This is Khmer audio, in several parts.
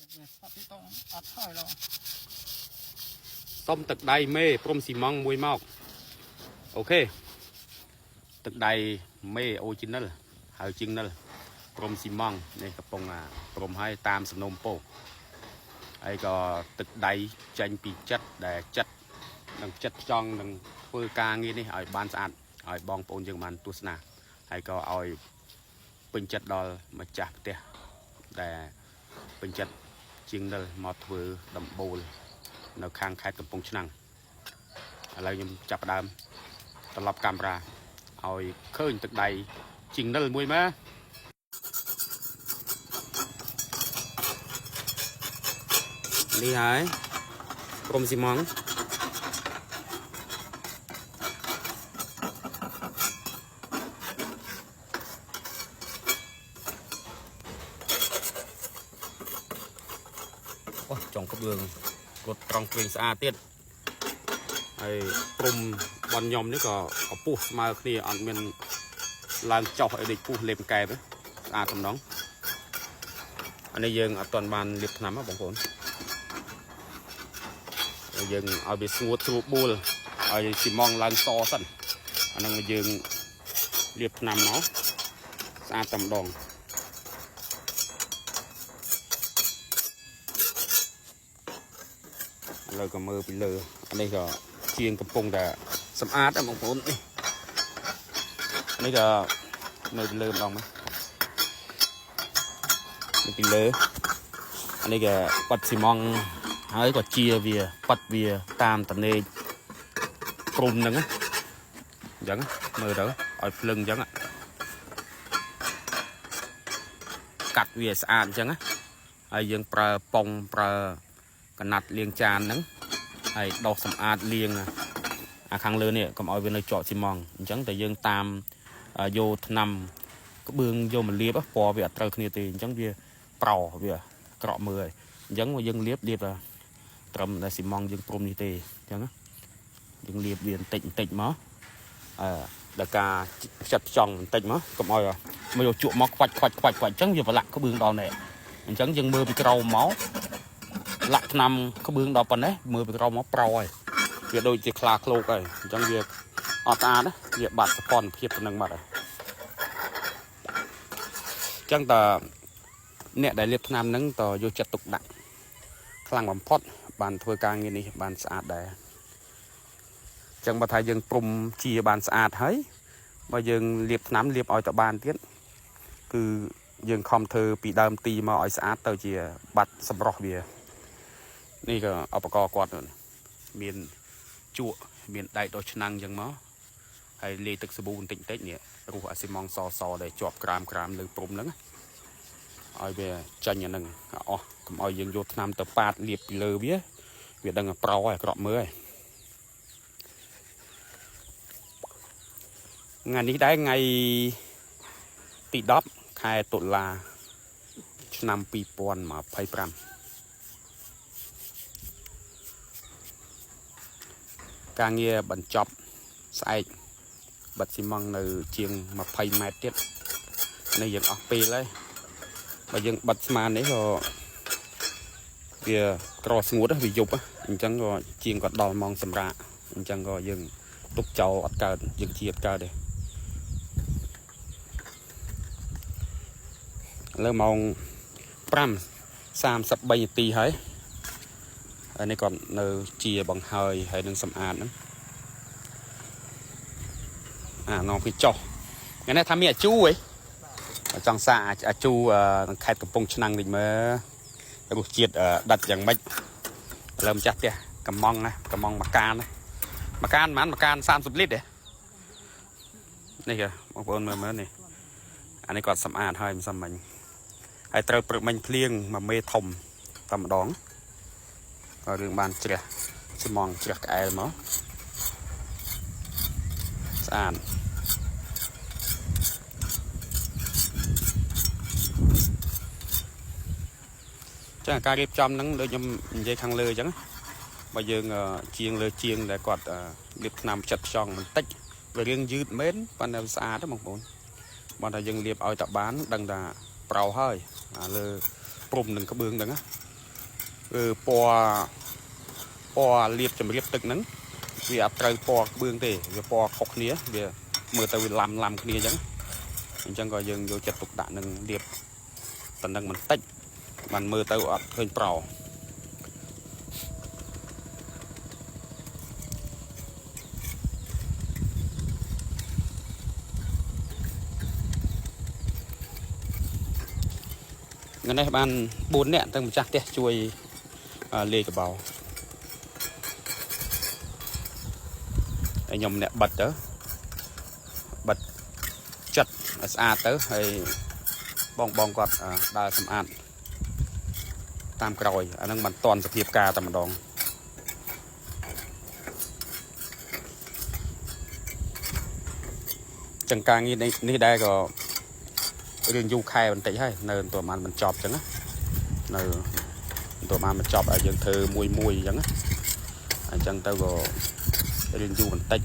អត់ទីតងអត់ថយឡង សុំទឹកដៃមេព្រំស៊ីម៉ង់មួយមក OK ទឹកដៃមេ original ហើយជាងនិលព្រំស៊ីម៉ង់នេះកំពុងអាព្រំឲ្យតាមសំណុំពោហើយក៏ទឹកដៃចេញពីចិត្តដែលចិត្តនឹងចិត្តចង់នឹងធ្វើការងារនេះឲ្យបានស្អាតឲ្យបងប្អូនយើងបានទស្សនាហើយក៏ឲ្យពេញចិត្តដល់ម្ចាស់ផ្ទះដែលពេញចិត្តជាងនិលមកធ្វើដំបូល នៅខាងខេត្តកំពង់ឆ្នាំងឥឡូវខ្ញុំចាប់ផ្ដើមត្រឡប់កាមេរ៉ាឲ្យឃើញទឹកដៃជាងនិលមួយមើលនេះហើយក្រុមស៊ីម៉ងអូចុងក្បឿងរត់ត្រង់គ្វិញស្អាតទៀត ហើយព្រំបនខ្ញុំនេះក៏កពុះស្មើគ្នាអត់មានឡើងចុះអីដូចពុះលេបកែបទេស្អាតតំណងអានេះយើងអត់ទាន់បានលាបថ្នាំហ៎បងប្អូនហើយយើងឲ្យវាស្ងួតស្រួលបួលឲ្យស៊ីម៉ងឡើងសសិនអាហ្នឹងយើងលាបថ្នាំមកស្អាតតែម្ដងឥឡូវក៏មើលពីលើអានេះក៏ជាងកំពុងតែសម្អាតដែរបងប្អូននេះនេះក៏នៅពីលើម្ដងមកនៅពីលើអានេះក៏ប៉ាត់ស៊ីម៉ងហើយក៏ជាវាប៉ាត់វាតាមតនេកព្រំហ្នឹងណាអញ្ចឹងមើលទៅឲ្យភ្លឹងអញ្ចឹងកាត់វាស្អាតអញ្ចឹងណាហើយយើងប្រើប៉ុងប្រើកណាត់លាងចានហ្នឹង ហើយដោះសម្អាតលាងអាខាងលើនេះកុំឲ្យវានៅជាប់ស៊ីម៉ងអញ្ចឹងតែយើងតាមយកថ្នាំក្បឿងយកមកលាបពណ៌វាអត់ត្រូវគ្នាទេអញ្ចឹងវាប្រវាក្រក់មើលហើយអញ្ចឹងយើងលាបលាបត្រឹមតែស៊ីម៉ងយើងព្រំនេះទេអញ្ចឹងយើងលាបវាបន្តិចបន្តិចមកអឺដល់ការផ្ចិតផ្ចង់បន្តិចមកកុំឲ្យមកយកជក់មកខ្វាច់ខ្វាច់ខ្វាច់ខ្វាច់អញ្ចឹងវាប្រឡាក់ក្បឿងដល់នេះអញ្ចឹងយើងមើលពីក្រោមមក លាក់ថ្នាំក្បឿងដល់ប៉ុណ្ណេះមើលពីក្រោមមកប្រហើយវាដូចជាខ្លាឃ្លោកហើយអញ្ចឹងវាអត់ស្អាតណាវាបាត់សពន្ធភាពប៉ុណ្ណឹងបាត់ហើយអញ្ចឹងតើអ្នកដែលលាបថ្នាំហ្នឹងតយកចិត្តទុកដាក់ខ្លាំងបំផុតបានធ្វើការងារនេះបានស្អាតដែរអញ្ចឹងបើថាយើងព្រំជាបានស្អាតហើយបើយើងលាបថ្នាំលាបឲ្យតបានទៀតគឺយើងខំធ្វើពីដើមទីមកឲ្យស្អាតទៅជាបាត់សម្រស់វា នេះក៏ឧបករណ៍គាត់មានជក់មានដែកដោះឆ្នាំងអញ្ចឹងមកហើយលាយទឹកសាប៊ូបន្តិចបន្តិចនេះរុះអាស៊ីម៉ង់សសដែលជាប់ក្រាមក្រាមលើព្រំហ្នឹងឲ្យវាចាញ់អាហ្នឹងអស់កុំឲ្យយើងយកថ្នាំទៅប៉ាតលាបពីលើវាវាដឹងប្រោហើយអាក្រក់មើលហើយថ្ងៃនេះដែរថ្ងៃទី10ខែតុលាឆ្នាំ2025ការងារបញ្ចប់ស្អែកបិទស៊ីម៉ង់នៅជាង20ម៉ែត្រទៀតនេះយើងអស់ពេលហើយបើយើងបិទស្មាននេះក៏វាក្រស្ងួតវាយប់អញ្ចឹងក៏ជាងក៏ដល់ម៉ោងសម្រាកអញ្ចឹងក៏យើងទុកចោលអត់កើតយើងជាអត់កើតទេឥឡូវម៉ោង5:33នាទីហើយហើយនេះគាត់នៅជាបង្ហើយហើយនឹងសម្អាតហ្នឹងអានងពីចុះថ្ងៃនេះថាមានអាជូហ៎ចង់សាកអាជូនឹងខេត្តកំពង់ឆ្នាំងតិចមើលរសជាតិដិតយ៉ាងម៉េចឥឡូវម្ចាស់ផ្ទះកំងណាកំងមួយកានណាមួយកានប៉ុន្មានមួយកាន30លីត្រទេនេះបងប្អូនមើលមើលនេះអានេះគាត់សម្អាតហើយមិនសមមិញហើយត្រូវព្រឹកមិញភ្លៀងមួយមេធំតែម្ដងក៏រឿងបានជ្រះស្មងជ្រះក្អែលមកស្អាតចឹងការរៀបចំហ្នឹងដូចខ្ញុំនិយាយខាងលើអញ្ចឹងបើយើងជាងលើជាងដែលគាត់លាបថ្នាំផ្ចិតផ្ចង់បន្តិចវារៀងយឺតមែនប៉ុន្តែស្អាតបងប្អូនបើថាយើងលាបឲ្យតបានដឹងថាប្រោហើយអាលើព្រំនឹងក្បឿងហ្នឹងណា គឺពណ៌ពណ៌លាបចម្រៀបទឹកហ្នឹងវាអត់ត្រូវពណ៌ក្បឿងទេវាពណ៌ខុសគ្នាវាមើលទៅវាឡាំឡាំគ្នាអញ្ចឹងអញ្ចឹងក៏យើងយកចិត្តទុកដាក់នឹងលាបតំណឹងបន្តិចបានមើលទៅអត់ឃើញប្រោ ថ្ងៃនេះបាន4នាក់ទាំងម្ចាស់ផ្ទះជួយលាយកបោហើយខ្ញុំអ្នកបិទទៅបិទចិត្តឲ្យស្អាតទៅហើយបងបងគាត់ដើរសម្អាតតាមក្រោយអាហ្នឹងមិនតាន់សភាពការតែម្ដងចឹងការងារនេះដែរក៏រឿងយូរខែបន្តិចហើយនៅមិនទាន់បានបញ្ចប់ចឹងណានៅមិនទាន់បានបញ្ចប់ឲ្យយើងធ្វើមួយមួយអញ្ចឹងណាអញ្ចឹងទៅក៏រឿងយូរបន្តិច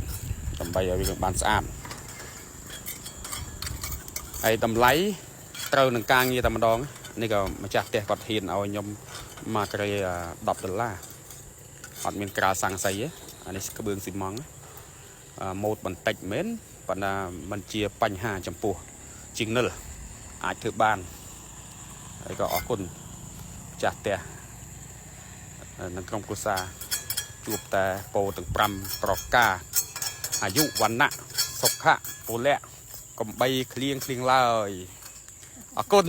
ដើម្បីឲ្យវាបានស្អាតហើយតម្លៃត្រូវនឹងការងារតែម្ដងនេះក៏ម្ចាស់ផ្ទះគាត់ហ៊ានឲ្យខ្ញុំមួយក្រេ10ដុល្លារអត់មានក្រាលសង្កសីទេអានេះក្បឿងស៊ីម៉ង់ម៉ូតបន្តិចមែនប៉ុន្តែมันជាបញ្ហាចំពោះជាងនិលអាចធ្វើបានហើយក៏អរគុណម្ចាស់ផ្ទះនិងក្រុមគ្រួសារជួបតែពោទាំង5ប្រការអាយុវណ្ណៈសុខៈពលៈកំបីគ្លៀងគ្លៀងឡើយអរគុណ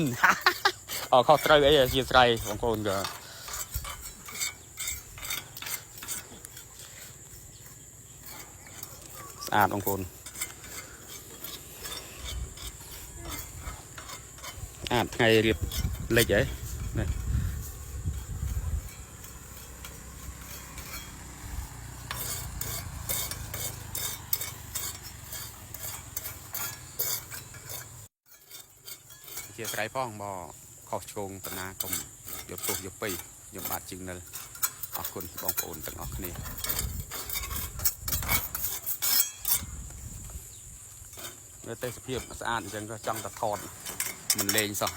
អរខុសត្រូវអីអធិស្ឋានបងប្អូនក៏ស្អាតបងប្អូនស្អាតថ្ងៃរៀបលិចហីនេះជាស្រ័យផងបើខុសឆ្គងតាណាកុំយកទោសយកពៃខ្ញុំបាទជាងនិលអរគុណបងប្អូនទាំងអស់គ្នានៅទេសភាពស្អាតអញ្ចឹងក៏ចង់តែថតមិនលេងសោះ